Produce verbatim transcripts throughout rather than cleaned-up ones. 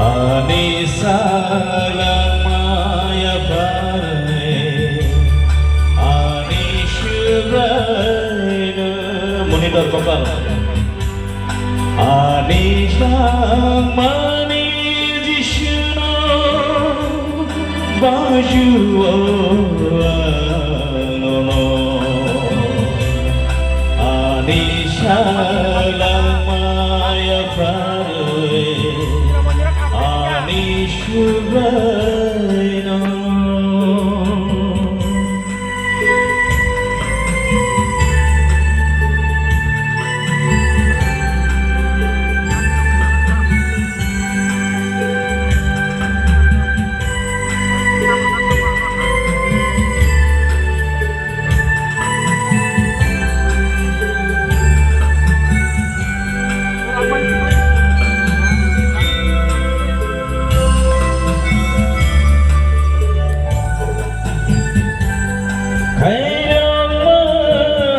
Ani salangma yapharwi, ani Subraino. Monitor kokal. Ani langmani Jisuno bajuo anono. Ani salangma yapharwi, ani Subraino. Khairokma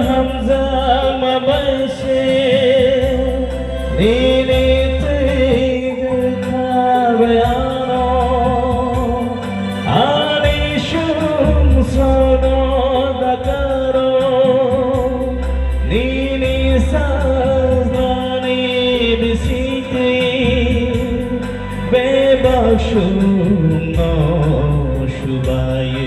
hamjakma bai se nini twi rwkha bai ano. Ani sumsono dakaro nini sajlani bisingtwi bebak sumno subai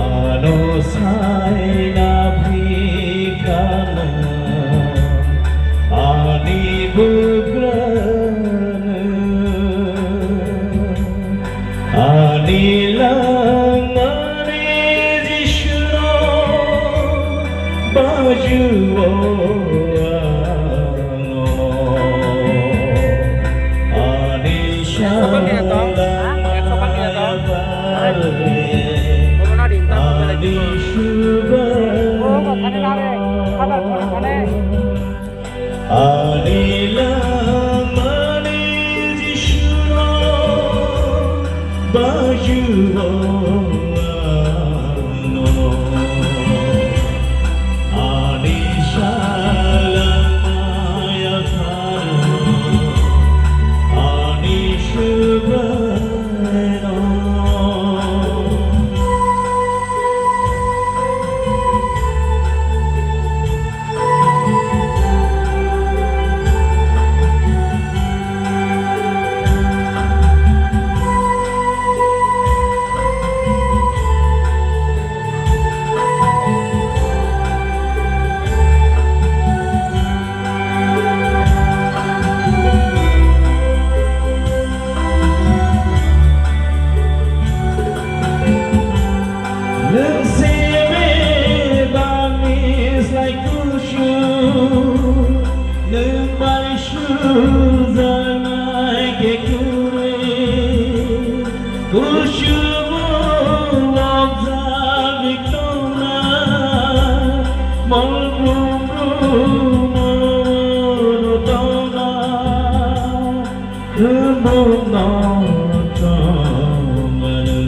ano saina phikha nang ani bugrano. Ani langmani Jisuno bajuo ano. Ani salangma yapharwi, ani Subraino. Ani langmani Jisuno bajuo ano. Ani salangma yapharwi, ani Subraino. Nwng se bebakni slai kusu, nwng bai sujaknai khe kwrwi. Kusu bo lobjagwi tongna, mol brum brum no tongna. Bumungno tongmani,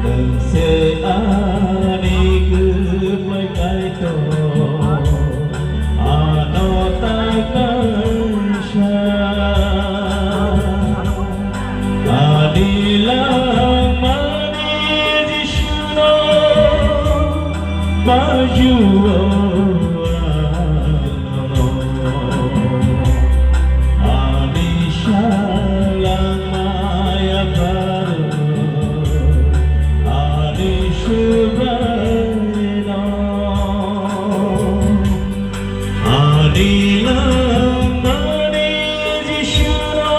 nwng se ani kwplai Kaitor, ano tai kaisa. Ani langmani Jisuno bajuo. Ani salangma yapharwi, ani Subraino. Ani langmani Jisuno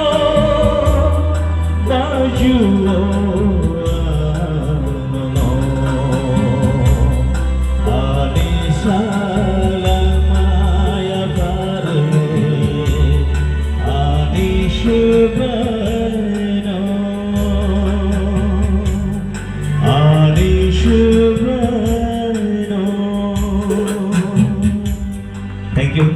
bajuo. Ani salangma yapharwi, ani Subraino, ani Subraino. Thank you.